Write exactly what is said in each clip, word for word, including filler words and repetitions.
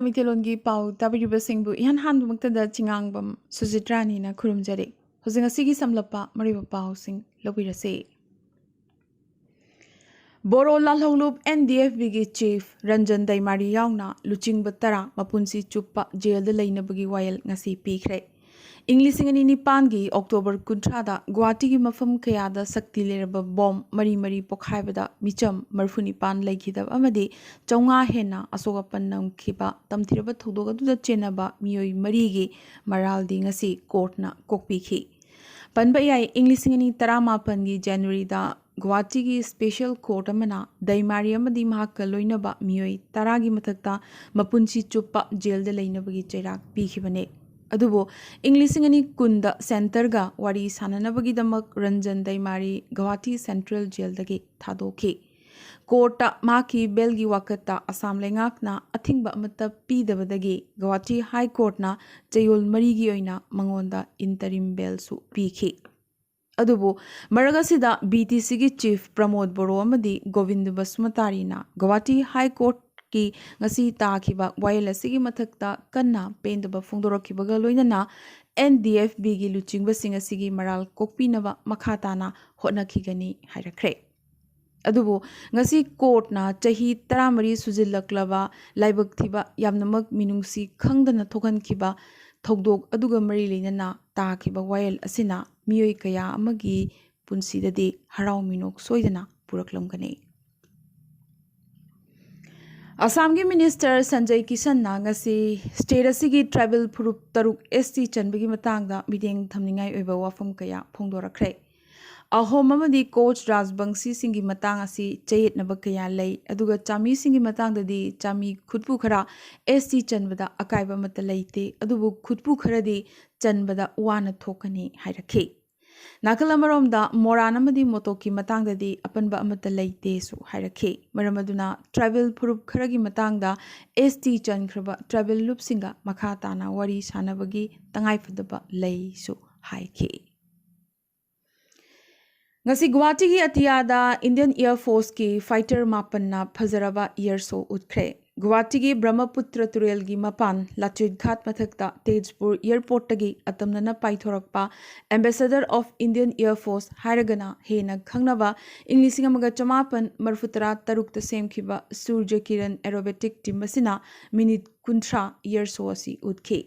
ꯃꯩꯇꯩꯂꯣꯟꯒꯤ ꯄꯥꯎ ꯇꯥꯕꯤꯔꯤꯕꯁꯤꯡꯕꯨ ꯏꯍꯥꯟ ꯍꯥꯟꯕꯃꯛꯇꯗ ꯆꯤꯉꯥꯡꯕꯝ ꯁꯨꯖꯤꯇ꯭ꯔꯥꯅꯤꯅ ꯈꯨꯔꯨꯝꯖꯔꯤ꯫ ꯍꯧꯖꯤꯛ ꯉꯁꯤꯒꯤ ꯁꯝꯂꯞꯄ ꯃꯔꯨꯑꯣꯏꯕ ꯄꯥꯎꯁꯤꯡ ꯂꯧꯕꯤꯔꯁꯤ꯫ ꯕꯣꯔꯣ ꯂꯥꯜꯍꯧꯂꯨꯞ NDFBꯒꯤ ꯆꯤꯐ ꯔꯟꯖꯟ ꯗꯩꯃꯥꯔꯤ ꯌꯥꯎꯅ ꯂꯨꯆꯤꯡꯕ ꯇꯔꯥ ꯃꯄꯨꯟꯁꯤ ꯆꯨꯞꯄ ꯖꯦꯜꯗ ꯂꯩꯅꯕꯒꯤ ꯋꯥꯌꯦꯜ ꯉꯁꯤ ꯄꯤꯈ꯭ꯔꯦ꯫ ꯏꯪ ꯂꯤꯁꯤꯡ ꯑꯅꯤ ꯅꯤꯄꯥꯟꯒꯤ ꯑꯣꯛꯇꯣꯕꯔ ꯀꯨꯟꯊ꯭ꯔꯥꯗ ꯒꯨꯋꯥꯍꯥꯇꯤꯒꯤ ꯃꯐꯝ ꯀꯌꯥꯗ ꯁꯛꯇꯤ ꯂꯩꯔꯕ ꯕꯣꯝ ꯃꯔꯤ ꯃꯔꯤ ꯄꯣꯈꯥꯏꯕꯗ ꯃꯤꯆꯝ ꯃꯔꯤꯐꯨ ꯅꯤꯄꯥꯟ ꯂꯩꯈꯤꯗꯕ ꯑꯃꯗꯤ ꯆꯥꯝꯃꯉꯥ ꯍꯦꯟꯅ ꯑꯁꯣꯛ ꯑꯄꯟ ꯅꯪꯈꯤꯕ ꯇꯝꯊꯤꯔꯕ ꯊꯧꯗꯣꯛ ꯑꯗꯨꯗ ꯆꯦꯟꯅꯕ ꯃꯤꯑꯣꯏ ꯃꯔꯤꯒꯤ ꯃꯔꯥꯜꯗꯤ ꯉꯁꯤ ꯀꯣꯔꯠꯅ ꯀꯣꯛꯄꯤꯈꯤ꯫ ꯄꯟꯕ ꯌꯥꯏ, ꯏꯪ ꯂꯤꯁꯤꯡ ꯑꯅꯤ ꯇꯔꯥꯃꯥꯄꯟꯒꯤ ꯖꯅꯋꯥꯔꯤꯗ ꯒꯨꯋꯥꯍꯥꯇꯤꯒꯤ ꯁ꯭ꯄꯦꯁꯦꯜ ꯀꯣꯔꯠ ꯑꯃꯅ ꯗꯩꯃꯥꯔꯤ ꯑꯃꯗꯤ ꯃꯍꯥꯛꯀ ꯂꯣꯏꯅꯕ ꯃꯤꯑꯣꯏ ꯇꯔꯥꯒꯤ ꯃꯊꯛꯇ ꯃꯄꯨꯟꯁꯤ ꯆꯨꯞꯄ ꯖꯦꯜꯗ ꯂꯩꯅꯕꯒꯤ ꯆꯩꯔꯥꯛ ꯄꯤꯈꯤꯕꯅꯦ꯫ ꯑꯗꯨꯕꯨ ꯏꯪ ꯂꯤꯁꯤꯡ ꯑꯅꯤ ꯀꯨꯟꯗ ꯁꯦꯟꯇꯔꯒ ꯋꯥꯔꯤ ꯁꯥꯟꯅꯅꯕꯒꯤꯗꯃꯛ ꯔꯟꯖꯟ ꯗꯩꯃꯥꯔꯤ ꯒꯨꯋꯥꯍꯥꯇꯤ ꯁꯦꯟꯇ꯭ꯔꯦꯜ ꯖꯦꯜꯗꯒꯤ ꯊꯥꯗꯣꯛꯈꯤ꯫ ꯀꯣꯔꯠꯇ ꯃꯍꯥꯛꯀꯤ ꯕꯦꯜꯒꯤ ꯋꯥꯀꯠꯇ ꯑꯁꯥꯝ ꯂꯩꯉꯥꯛꯅ ꯑꯊꯤꯡꯕ ꯑꯃꯠꯇ ꯄꯤꯗꯕꯗꯒꯤ ꯒꯨꯋꯥꯍꯥꯇꯤ ꯍꯥꯏ ꯀꯣꯔꯠꯅ ꯆꯌꯣꯜ ꯃꯔꯤꯒꯤ ꯑꯣꯏꯅ ꯃꯉꯣꯟꯗ ꯏꯟꯇꯔꯤꯝ ꯕꯦꯜꯁꯨ ꯄꯤꯈꯤ꯫ ꯑꯗꯨꯕꯨ ꯃꯔꯛ ꯑꯁꯤꯗ BTCꯒꯤ ꯆꯤꯐ ꯄ꯭ꯔꯃꯣꯗ ꯕꯣꯔꯣ ꯑꯃꯗꯤ ꯒꯣꯕꯤꯟꯗ ꯕꯁꯨꯃꯇꯥꯔꯤꯅ ꯒꯨꯋꯥꯍꯥꯇꯤ ꯍꯥꯏ ꯀꯣꯔꯠꯀꯤ ꯉꯁꯤ ꯇꯥꯈꯤꯕ ꯋꯥꯌꯦꯜ ꯑꯁꯤꯒꯤ ꯃꯊꯛꯇ ꯀꯟꯅ ꯄꯦꯟꯗꯕ ꯐꯣꯡꯗꯣꯔꯛꯈꯤꯕꯒ ꯂꯣꯏꯅꯅ NDFBꯒꯤ ꯂꯨꯆꯤꯡꯕꯁꯤꯡ ꯑꯁꯤꯒꯤ ꯃꯔꯥꯜ ꯀꯣꯛꯄꯤꯅꯕ ꯃꯈꯥ ꯇꯥꯅ ꯍꯣꯠꯅꯈꯤꯒꯅꯤ ꯍꯥꯏꯔꯛꯈ꯭ꯔꯦ꯫ ꯑꯗꯨꯕꯨ ꯉꯁꯤ ꯀꯣꯔꯠꯅ ꯆꯍꯤ ꯇꯔꯥꯃꯔꯤ ꯁꯨꯖꯤꯜꯂꯛꯂꯕ ꯂꯥꯏꯕꯛ ꯊꯤꯕ ꯌꯥꯝꯅꯃꯛ ꯃꯤꯅꯨꯡꯁꯤ ꯈꯪꯗꯅ ꯊꯣꯛꯍꯟꯈꯤꯕ ꯊꯧꯗꯣꯛ ꯑꯗꯨꯒ ꯃꯔꯤ ꯂꯩꯅꯅ ꯇꯥꯈꯤꯕ ꯋꯥꯌꯦꯜ ꯑꯁꯤꯅ ꯃꯤꯑꯣꯏ ꯀꯌꯥ ꯑꯃꯒꯤ ꯄꯨꯟꯁꯤꯗꯗꯤ ꯍꯔꯥꯎ ꯃꯤꯅꯣꯛ ꯁꯣꯏꯗꯅ ꯄꯨꯔꯛꯂꯝꯒꯅꯤ꯫ ꯑꯁꯥꯝꯒꯤ ꯃꯤꯅꯤꯁꯇꯔ ꯁꯟꯖꯌ ꯀꯤꯁꯟꯅ ꯉꯁꯤ ꯁ꯭ꯇꯦꯠ ꯑꯁꯤꯒꯤ ꯇ꯭ꯔꯥꯏꯕꯦꯜ ꯐꯨꯔꯨꯞ ꯇꯔꯨꯛ ST ꯆꯟꯕꯒꯤ ꯃꯇꯥꯡꯗ ꯃꯤꯠꯌꯦꯡ ꯊꯝꯅꯤꯡꯉꯥꯏ ꯑꯣꯏꯕ ꯋꯥꯐꯝ ꯀꯌꯥ ꯐꯣꯡꯗꯣꯔꯛꯈ꯭ꯔꯦ꯫ ꯑꯍꯣꯝ ꯑꯃꯗꯤ ꯀꯣꯆ ꯔꯥꯖꯕꯪꯁꯤꯁꯤꯡꯒꯤ ꯃꯇꯥꯡ ꯑꯁꯤ ꯆꯌꯦꯠꯅꯕ ꯀꯌꯥ ꯂꯩ, ꯑꯗꯨꯒ ꯆꯥꯃꯤꯁꯤꯡꯒꯤ ꯃꯇꯥꯡꯗꯗꯤ ꯆꯥꯃꯤ ꯈꯨꯠꯄꯨ ꯈꯔ ST ꯆꯟꯕꯗ ꯑꯀꯥꯏꯕ ꯑꯃꯠꯇ ꯂꯩꯇꯦ, ꯑꯗꯨꯕꯨ ꯈꯨꯠꯄꯨ ꯈꯔꯗꯤ ꯆꯟꯕꯗ ꯋꯥꯅ ꯊꯣꯛꯀꯅꯤ ꯍꯥꯏꯔꯛꯈꯤ꯫ ꯅꯥꯀꯜ ꯑꯃꯔꯣꯝꯗ ꯃꯣꯔꯥꯟ ꯑꯃꯗꯤ ꯃꯣꯇꯣꯛꯀꯤ ꯃꯇꯥꯡꯗꯗꯤ ꯑꯄꯟꯕ ꯑꯃꯠꯇ ꯂꯩꯇꯦꯁꯨ ꯍꯥꯏꯔꯛꯈꯤ꯫ ꯃꯔꯝ ꯑꯗꯨꯅ ꯇ꯭ꯔꯥꯏꯕꯦꯜ ꯐꯨꯔꯨꯞ ꯈꯔꯒꯤ ꯃꯇꯥꯡꯗ ST ꯆꯟꯈ꯭ꯔꯕ ꯇ꯭ꯔꯥꯏꯕꯦꯜ ꯂꯨꯞꯁꯤꯡꯒ ꯃꯈꯥ ꯇꯥꯅ ꯋꯥꯔꯤ ꯁꯥꯟꯅꯕꯒꯤ ꯇꯉꯥꯏꯐꯗꯕ ꯂꯩꯁꯨ ꯍꯥꯏꯈꯤ꯫ ꯉꯁꯤ ꯒꯨꯋꯥꯍꯥꯇꯤꯒꯤ ꯑꯇꯤꯌꯥꯗ ꯏꯟꯗꯤꯌꯟ ꯑꯦꯌꯔ ꯐꯣꯔꯁꯀꯤ ꯐꯥꯏꯇꯔ ꯃꯥꯄꯟꯅ ꯐꯖꯔꯕ ꯑꯦꯌꯔ ꯁꯣ ꯎꯠꯈ꯭ꯔꯦ꯫ ꯒꯨꯋꯥꯍꯥꯇꯤꯒꯤ ꯕ꯭ꯔꯍ꯭ꯃꯄꯨꯇ꯭ꯔ ꯇꯨꯔꯦꯜꯒꯤ ꯃꯄꯥꯟ ꯂꯥꯆꯣꯏꯠ ꯘꯥꯠ ꯃꯊꯛꯇ Tezpur ꯑꯦꯌꯔꯄꯣꯔꯠꯇꯒꯤ ꯑꯇꯝꯅꯅ ꯄꯥꯏꯊꯣꯔꯛꯄ Ambassador of Indian Air Force ꯍꯥꯏꯔꯒꯅ ꯍꯦꯟꯅ ꯈꯪꯅꯕ ꯏꯪ ꯂꯤꯁꯤꯡ ꯑꯃꯒ ꯆꯃꯥꯄꯟ ꯃꯔꯤꯐꯨ ꯇꯔꯥ ꯇꯔꯨꯛꯇ ꯁꯦꯝꯈꯤꯕ ꯁꯨꯔꯖ ꯀꯤꯔꯟ ꯑꯦꯔꯣꯕꯦꯇꯤꯛ ꯇꯤꯝ ꯑꯁꯤꯅ ꯃꯤꯅꯤꯠ ꯀꯨꯟꯊ꯭ꯔꯥ ꯑꯦꯌꯔ ꯁꯣ ꯑꯁꯤ ꯎꯠꯈꯤ꯫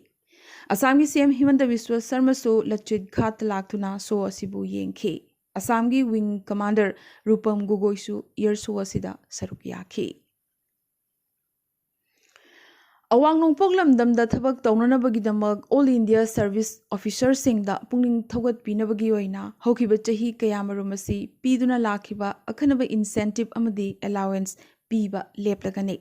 ꯑꯁꯥꯝꯒꯤ ꯁꯤ ꯑꯦꯝ ꯍꯤꯃꯟꯇ ꯕꯤꯁ꯭ꯋ ꯁꯔꯃꯁꯨ ꯂꯆꯤꯠ ꯘꯥꯠꯇ ꯂꯥꯛꯇꯨꯅ ꯁꯣ ꯑꯁꯤꯕꯨ ꯌꯦꯡꯈꯤ꯫ ꯑꯁꯥꯝꯒꯤ ꯋꯤꯡ ꯀꯃꯥꯟꯗꯔ ꯔꯨꯄꯝ ꯒꯣꯒꯣꯏꯁꯨ ꯏꯌꯔ ꯁꯣ ꯑꯁꯤꯗ ꯁꯔꯨꯛ ꯌꯥꯈꯤ꯫ ꯑꯋꯥꯡ ꯅꯣꯡꯄꯣꯛ ꯂꯝꯗꯝꯗ ꯊꯕꯛ ꯇꯧꯅꯅꯕꯒꯤꯗꯃꯛ ꯑꯣꯜ ꯏꯟꯗꯤꯌꯥ ꯁꯔꯚꯤꯁ ꯑꯣꯐꯤꯁꯔꯁꯤꯡꯗ ꯄꯨꯛꯅꯤꯡ ꯊꯧꯒꯠꯄꯤꯅꯕꯒꯤ ꯑꯣꯏꯅ ꯍꯧꯈꯤꯕ ꯆꯍꯤ ꯀꯌꯥꯃꯔꯨꯝ ꯑꯁꯤ ꯄꯤꯗꯨꯅ ꯂꯥꯛꯈꯤꯕ ꯑꯈꯟꯅꯕ ꯏꯟꯁꯦꯟꯇꯤꯚ ꯑꯃꯗꯤ ꯑꯦꯂꯥꯋꯦꯟꯁ ꯄꯤꯕ ꯂꯦꯞꯂꯒꯅꯤ꯫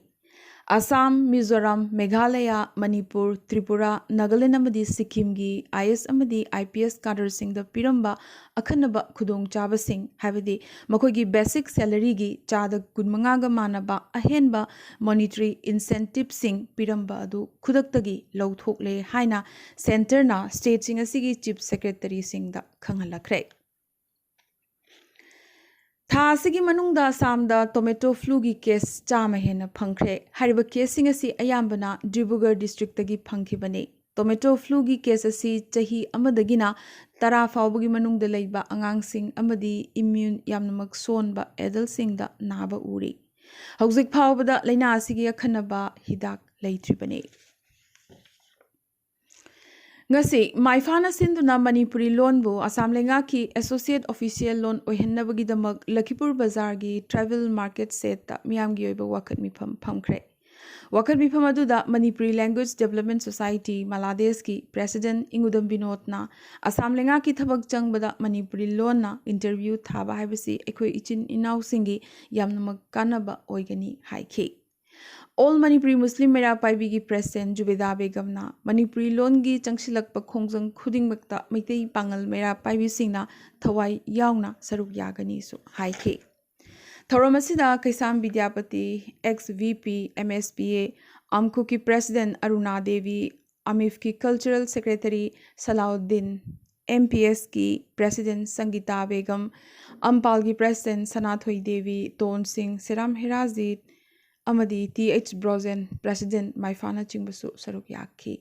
ꯑꯁꯥꯝ, ꯃꯤꯖꯣꯔꯥꯝ, ꯃꯦꯘꯥꯂꯌꯥ, ꯃꯅꯤꯄꯨꯔ, ꯇ꯭ꯔꯤꯄꯨꯔꯥ, ꯅꯥꯒꯥꯂꯦꯟ ꯑꯃꯗꯤ ꯁꯤꯛꯀꯤꯝꯒꯤ ꯑꯥꯏ ꯑꯦꯁ ꯑꯃꯗꯤ ꯑꯥꯏ ꯄꯤ ꯑꯦꯁ ꯀꯥꯗꯔꯁꯤꯡꯗ ꯄꯤꯔꯝꯕ ꯑꯈꯟꯅꯕ ꯈꯨꯗꯣꯡꯆꯥꯕꯁꯤꯡ, ꯍꯥꯏꯕꯗꯤ ꯃꯈꯣꯏꯒꯤ ꯕꯦꯁꯤꯛ ꯁꯦꯂꯔꯤꯒꯤ ꯆꯥꯗ ꯀꯨꯟꯃꯉꯥꯒ ꯃꯥꯟꯅꯕ ꯑꯍꯦꯟꯕ ꯃꯣꯅꯤꯇꯔꯤ ꯏꯟꯁꯦꯟꯇꯤꯚꯁꯤꯡ ꯄꯤꯔꯝꯕ ꯑꯗꯨ ꯈꯨꯗꯛꯇꯒꯤ ꯂꯧꯊꯣꯛꯂꯦ ꯍꯥꯏꯅ ꯁꯦꯟꯇꯔꯅ ꯁ꯭ꯇꯦꯠꯁꯤꯡ ꯑꯁꯤꯒꯤ ꯆꯤꯐ ꯁꯦꯀ꯭ꯔꯦꯇꯔꯤꯁꯤꯡꯗ ꯈꯪꯍꯜꯂꯛꯈ꯭ꯔꯦ꯫ ꯊꯥ ꯑꯁꯤꯒꯤ ꯃꯅꯨꯡꯗ ꯑꯁꯥꯝꯗ ꯇꯣꯃꯦꯇꯣ ꯐ꯭ꯂꯨꯒꯤ ꯀꯦꯁ ꯆꯥꯝꯃ ꯍꯦꯟꯅ ꯐꯪꯈ꯭ꯔꯦ꯫ ꯍꯥꯏꯔꯤꯕ ꯀꯦꯁꯁꯤꯡ ꯑꯁꯤ ꯑꯌꯥꯝꯕꯅ ꯗꯤꯕ꯭ꯔꯨꯒꯔ ꯗꯤꯁꯇ꯭ꯔꯤꯛꯇꯒꯤ ꯐꯪꯈꯤꯕꯅꯤ꯫ ꯇꯣꯃꯦꯇꯣ ꯐ꯭ꯂꯨꯒꯤ ꯀꯦꯁ ꯑꯁꯤ ꯆꯍꯤ ꯑꯃꯗꯒꯤꯅ ꯇꯔꯥ ꯐꯥꯎꯕꯒꯤ ꯃꯅꯨꯡꯗ ꯂꯩꯕ ꯑꯉꯥꯡꯁꯤꯡ ꯑꯃꯗꯤ ꯏꯝꯃ꯭ꯌꯨꯟ ꯌꯥꯝꯅꯃꯛ ꯁꯣꯟꯕ ꯑꯦꯗꯜꯁꯤꯡꯗ ꯅꯥꯕ ꯎꯔꯤ꯫ ꯍꯧꯖꯤꯛ ꯐꯥꯎꯕꯗ ꯂꯥꯏꯅꯥ ꯑꯁꯤꯒꯤ ꯑꯈꯟꯅꯕ ꯍꯤꯗꯥꯛ ꯂꯩꯇ꯭ꯔꯤꯕꯅꯤ꯫ ꯉꯁꯤ ꯃꯥꯏꯐꯥꯅ ꯁꯤꯟꯗꯨꯅ ꯃꯅꯤꯄꯨꯔꯤ ꯂꯣꯟꯕꯨ ꯑꯁꯥꯝ ꯂꯩꯉꯥꯛꯀꯤ ꯑꯦꯁꯣꯁꯤꯌꯦꯠ ꯑꯣꯐꯤꯁꯤꯌꯦꯜ ꯂꯣꯟ ꯑꯣꯏꯍꯟꯅꯕꯒꯤꯗꯃꯛ ꯂꯈꯤꯄꯨꯔ ꯕꯖꯥꯔꯒꯤ ꯇ꯭ꯔꯥꯏꯕꯦꯜ ꯃꯥꯔꯀꯦꯠ ꯁꯦꯠꯇ ꯃꯤꯌꯥꯝꯒꯤ ꯑꯣꯏꯕ ꯋꯥꯀꯠ ꯃꯤꯐꯝ ꯐꯝꯈ꯭ꯔꯦ꯫ ꯋꯥꯀꯠ ꯃꯤꯐꯝ ꯑꯗꯨꯗ ꯃꯅꯤꯄꯨꯔꯤ ꯂꯦꯡꯒ꯭ꯋꯦꯖ ꯗꯦꯕꯂꯞꯃꯦꯟ ꯁꯣꯁꯥꯏꯇꯤ, ꯃꯂꯥꯗꯦꯁꯀꯤ ꯄ꯭ꯔꯦꯁꯤꯗꯦꯟꯠ ꯏꯪꯉꯨꯗꯝ ꯕꯤꯅꯣꯗꯅ ꯑꯁꯥꯝ ꯂꯩꯉꯥꯛꯀꯤ ꯊꯕꯛ ꯆꯪꯕꯗ ꯃꯅꯤꯄꯨꯔꯤ ꯂꯣꯟꯅ ꯏꯟꯇꯔꯚ꯭ꯌꯨ ꯊꯥꯕ ꯍꯥꯏꯕꯁꯤ ꯑꯩꯈꯣꯏ ꯏꯆꯤꯟ ꯏꯅꯥꯎꯁꯤꯡꯒꯤ ꯌꯥꯝꯅꯃꯛ ꯀꯥꯟꯅꯕ ꯑꯣꯏꯒꯅꯤ ꯍꯥꯏꯈꯤ꯫ ꯑꯣꯜ ꯃꯅꯤꯄꯨꯔꯤ ꯃꯨꯁꯂꯤꯝ ꯃꯩꯔꯥ ꯄꯥꯏꯕꯤꯒꯤ ꯄ꯭ꯔꯦꯁꯤꯗꯦꯟꯠ ꯖꯨꯕꯦꯗꯥ ꯕꯦꯒꯝꯅ ꯃꯅꯤꯄꯨꯔꯤ ꯂꯣꯟꯒꯤ ꯆꯪꯁꯤꯜꯂꯛꯄ ꯈꯣꯡꯖꯪ ꯈꯨꯗꯤꯡꯃꯛꯇ ꯃꯩꯇꯩ ꯄꯥꯉꯜ ꯃꯩꯔꯥ ꯄꯥꯏꯕꯤꯁꯤꯡꯅ ꯊꯋꯥꯏ ꯌꯥꯎꯅ ꯁꯔꯨꯛ ꯌꯥꯒꯅꯤꯁꯨ ꯍꯥꯏꯈꯤ꯫ ꯊꯧꯔꯝ ꯑꯁꯤꯗ Keisham Bidyapati, X V P M S P A, ꯑꯝꯀꯨꯀꯤ ꯄ꯭ꯔꯦꯁꯤꯗꯦꯟꯠ ꯑꯔꯨꯅꯥ ꯗꯦꯕꯤ, ꯑꯃꯤꯐꯀꯤ cultural secretary Salauddin, M P ꯑꯦꯁꯀꯤ ꯄ꯭ꯔꯦꯁꯤꯗꯦꯟꯠ ꯁꯪꯒꯤꯇꯥ ꯕꯦꯒꯝ, ꯑꯝꯄꯥꯜꯒꯤ ꯄ꯭ꯔꯦꯁꯤꯗꯦꯟꯠ ꯁꯅꯥꯊꯣꯏ ꯗꯦꯕꯤ, ꯇꯣꯟ ꯁꯤꯡ, ꯁꯦꯔꯥꯝ ꯍꯦꯔꯥꯖꯤꯠ, ꯑꯃꯗꯤ ꯇꯤ ꯑꯩꯆ ꯕ꯭ꯔꯣꯖꯦꯟ, ꯄ꯭ꯔꯦꯁꯤꯗꯦꯟꯠ ꯃꯥꯏꯐꯥꯅꯆꯤꯡꯕꯁꯨ ꯁꯔꯨꯛ ꯌꯥꯈꯤ꯫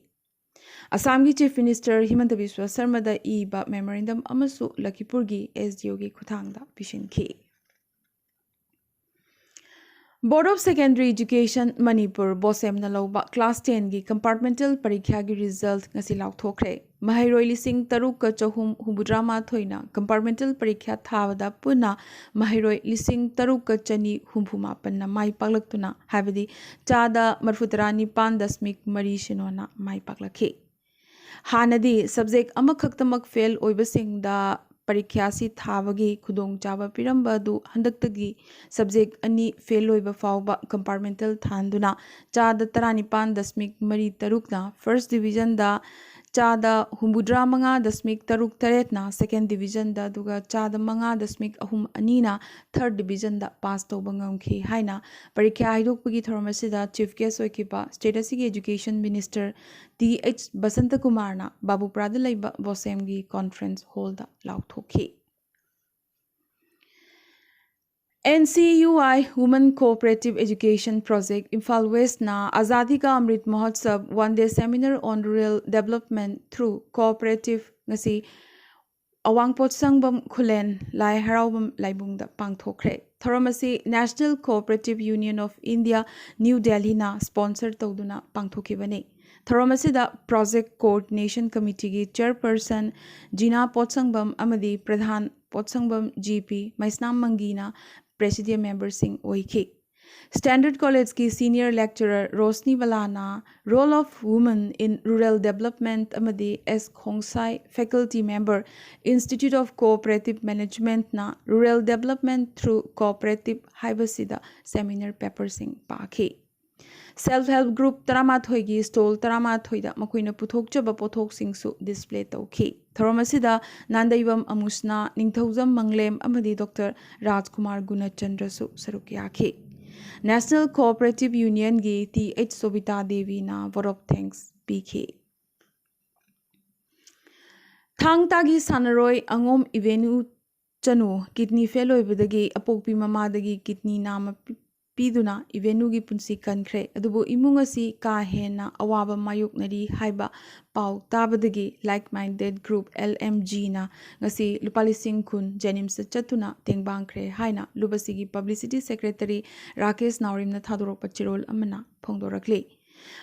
ꯑꯁꯥꯝꯒꯤ ꯆꯤꯐ ꯃꯤꯅꯤꯁꯇꯔ ꯍꯤꯃꯟꯇ ꯕꯤꯁ꯭ꯋ ꯁꯔꯃꯗ ꯏꯕ ꯃꯦꯃꯣꯔꯦꯟꯗꯝ ꯑꯃꯁꯨ ꯂꯈꯤꯄꯨꯔꯒꯤ ꯑꯦꯁ ꯗꯤ ꯑꯣꯒꯤ ꯈꯨꯠꯊꯥꯡꯗ ꯄꯤꯁꯤꯟꯈꯤ꯫ Board of Secondary Education Manipur, ꯕꯣꯁꯦꯝꯅ ꯂꯧꯕ ꯀ꯭ꯂꯥꯁ ꯇꯦꯟꯒꯤ ꯀꯝꯄꯥꯔꯠꯃꯦꯟꯇꯦꯜ ꯄꯔꯤꯈ꯭ꯌꯥꯒꯤ ꯔꯤꯖꯜꯠ ꯉꯁꯤ ꯂꯥꯎꯊꯣꯛꯈ꯭ꯔꯦ꯫ ꯃꯍꯩꯔꯣꯏ ꯂꯤꯁꯤꯡ ꯇꯔꯨꯛꯀ ꯆꯍꯨꯝ ꯍꯨꯝꯐꯨꯇꯔꯥ ꯃꯥꯊꯣꯏꯅ ꯀꯝꯄꯥꯔꯠꯃꯦꯟꯇꯦꯜ ꯄꯔꯤꯈ꯭ꯌꯥ ꯊꯥꯕꯗ ꯄꯨꯟꯅ ꯃꯍꯩꯔꯣꯏ ꯂꯤꯁꯤꯡ ꯇꯔꯨꯛꯀ ꯆꯅꯤ ꯍꯨꯝꯐꯨ ꯃꯥꯄꯟꯅ ꯃꯥꯏ ꯄꯥꯛꯂꯛꯇꯨꯅ, ꯍꯥꯏꯕꯗꯤ ꯆꯥꯗ ꯃꯔꯤꯐꯨꯇꯔꯥ ꯅꯤꯄꯥꯟ ꯗꯁꯃꯤꯛ ꯃꯔꯤ ꯁꯤꯅꯣꯅ ꯃꯥꯏ ꯄꯥꯛꯂꯛꯈꯤ꯫ ꯍꯥꯟꯅꯗꯤ ꯁꯕꯖꯦꯛ ꯑꯃꯈꯛꯇꯃꯛ ꯐꯦꯜ ꯑꯣꯏꯕꯁꯤꯡꯗ ꯄꯔꯤꯈ꯭ꯌꯥꯁꯤ ꯊꯥꯕꯒꯤ ꯈꯨꯗꯣꯡꯆꯥꯕ ꯄꯤꯔꯝꯕ ꯑꯗꯨ ꯍꯟꯗꯛꯇꯒꯤ ꯁꯕꯖꯦꯛ ꯑꯅꯤ ꯐꯦꯜ ꯑꯣꯏꯕ ꯐꯥꯎꯕ ꯀꯝꯄꯥꯔꯠꯃꯦꯟꯇꯦꯜ ꯊꯥꯍꯟꯗꯨꯅ ꯆꯥꯗ ꯇꯔꯥꯅꯤꯄꯥꯟ ꯗꯁꯃꯤꯛ ꯃꯔꯤ ꯇꯔꯨꯛꯅ ꯐꯥꯔꯁ ꯗꯤꯕꯤꯖꯟꯗ, ꯆꯥꯗ ꯍꯨꯝꯐꯨꯇꯔꯥ ꯃꯉꯥ ꯗꯁꯃꯤꯛ ꯇꯔꯨꯛ ꯇꯔꯦꯠꯅ ꯁꯦꯀꯦꯟ ꯗꯤꯕꯤꯖꯟꯗ, ꯑꯗꯨꯒ ꯆꯥꯗ ꯃꯉꯥ ꯗꯁꯃꯤꯛ ꯑꯍꯨꯝ ꯑꯅꯤꯅ ꯊꯥꯔꯠ ꯗꯤꯕꯤꯖꯟꯗ ꯄꯥꯁ ꯇꯧꯕ ꯉꯝꯈꯤ ꯍꯥꯏꯅ ꯄꯔꯤꯈ꯭ꯌꯥ ꯍꯥꯏꯗꯣꯛꯄꯒꯤ ꯊꯧꯔꯝ ꯑꯁꯤꯗ ꯆꯤꯐ ꯒꯦꯁ ꯑꯣꯏꯈꯤꯕ ꯁ꯭ꯇꯦꯠ ꯑꯁꯤꯒꯤ ꯑꯦꯖꯨꯀꯦꯁꯟ ꯃꯤꯅꯤꯁꯇꯔ ꯇꯤ ꯑꯩꯆ ꯕꯁꯟꯇꯀꯨꯃꯥꯔꯅ ꯕꯥꯕꯨꯄꯨꯔꯥꯗ ꯂꯩꯕ ꯕꯣꯁꯦꯝꯒꯤ ꯀꯣꯟꯐ꯭ꯔꯦꯟꯁ ꯍꯣꯜꯗ ꯂꯥꯎꯊꯣꯛꯈꯤ꯫ N C U I Women Cooperative Education Project, Imphal West ꯅ Azadi Ka Amrit Mahotsav One Day Seminar on Rural Development Through Cooperative ꯉꯁꯤ ꯑꯋꯥꯡ ꯄꯣꯠꯁꯪꯕꯝ ꯈꯨꯂꯦꯟ ꯂꯥꯏ ꯍꯔꯥꯎꯕꯝ ꯂꯥꯏꯕꯨꯡꯗ ꯄꯥꯡꯊꯣꯛꯈ꯭ꯔꯦ꯫ ꯊꯧꯔꯝ ꯑꯁꯤ National Cooperative Union of India, New Delhi ꯅ sponsor ꯇꯧꯗꯨꯅ ꯄꯥꯡꯊꯣꯛꯈꯤꯕꯅꯤ꯫ ꯊꯧꯔꯝ ꯑꯁꯤꯗ Project Coordination Committee ꯒꯤ chairperson ꯖꯤꯅꯥ ꯄꯣꯠꯁꯪꯕꯝ ꯑꯃꯗꯤ ꯄ꯭ꯔꯙꯥꯟ ꯄꯣꯠꯁꯪꯕꯝ ꯖꯤ ꯄꯤ ꯃꯩꯁꯅꯥꯝ ꯃꯪꯒꯤꯅ presidium member ꯁꯤꯡ ꯑꯣꯏꯈꯤ꯫ ꯁ꯭ꯇꯦꯟꯗꯔꯗ ꯀꯣꯂꯦꯖꯀꯤ senior lecturer Roshni ꯕꯂꯥꯅ Role of Women in Rural Development ꯑꯃꯗꯤ ꯑꯦꯁ ꯈꯣꯡꯁꯥꯏ, faculty member, Institute of Cooperative Management ꯅ Rural Development Through Cooperative ꯍꯥꯏꯕꯁꯤꯗ seminar paper ꯁꯤꯡ ꯄꯥꯈꯤ꯫ Self help group ꯇꯔꯥꯃꯥꯊꯣꯏꯒꯤ stall ꯇꯔꯥꯃꯥꯊꯣꯏꯗ ꯃꯈꯣꯏꯅ ꯄꯨꯊꯣꯛꯆꯕ ꯄꯣꯠꯊꯣꯛꯁꯤꯡꯁꯨ display ꯇꯧꯈꯤ꯫ ꯊꯧꯔꯝ ꯑꯁꯤꯗ ꯅꯥꯟꯗꯩꯕꯝ ꯑꯃꯨꯁꯅꯥ, ꯅꯤꯡꯊꯧꯖꯝ ꯃꯪꯂꯦꯝ ꯑꯃꯗꯤ ꯗꯣꯛꯇꯔ ꯔꯥꯖꯀꯨꯃꯥꯔ ꯒꯨꯅꯆꯟꯗ꯭ꯔꯁꯨ ꯁꯔꯨꯛ ꯌꯥꯈꯤ꯫ National Cooperative Union ꯒꯤ ꯇꯤ ꯑꯩꯆ ꯁꯣꯕꯤꯇꯥ ꯗꯦꯕꯤꯅ vote of thanks ꯄꯤꯈꯤ꯫ ꯊꯥꯡ ꯇꯥꯒꯤ ꯁꯥꯟꯅꯔꯣꯏ ꯑꯉꯣꯝ ꯏꯕꯦꯅꯨ ꯆꯅꯨ kidney fail ꯑꯣꯏꯕꯗꯒꯤ ꯑꯄꯣꯛꯄꯤ ꯃꯃꯥꯗꯒꯤ kidney ꯅꯥꯝꯃ ꯄꯤ-, ꯄꯤꯗꯨꯅ ꯏꯕꯦꯅꯨꯒꯤ ꯄꯨꯟꯁꯤ ꯀꯟꯈ꯭ꯔꯦ꯫ ꯑꯗꯨꯕꯨ ꯏꯃꯨꯡ ꯑꯁꯤ ꯀꯥ ꯍꯦꯟꯅ ꯑꯋꯥꯕ ꯃꯥꯌꯣꯛꯅꯔꯤ ꯍꯥꯏꯕ ꯄꯥꯎ ꯇꯥꯕꯗꯒꯤ Like Minded Group, L M G ꯅ ꯉꯁꯤ ꯂꯨꯄꯥ ꯂꯤꯁꯤꯡ ꯀꯨꯟ JNIMS ꯇ ꯆꯠꯇꯨꯅ ꯇꯦꯡꯕꯥꯡꯈ꯭ꯔꯦ ꯍꯥꯏꯅ ꯂꯨꯞ ꯑꯁꯤꯒꯤ publicity secretary ꯔꯥꯀꯦꯁ ꯅꯥꯎꯔꯦꯝꯅ ꯊꯥꯗꯣꯔꯛꯄ ꯆꯦꯔꯣꯜ ꯑꯃꯅ ꯐꯣꯡꯗꯣꯔꯛꯂꯤ꯫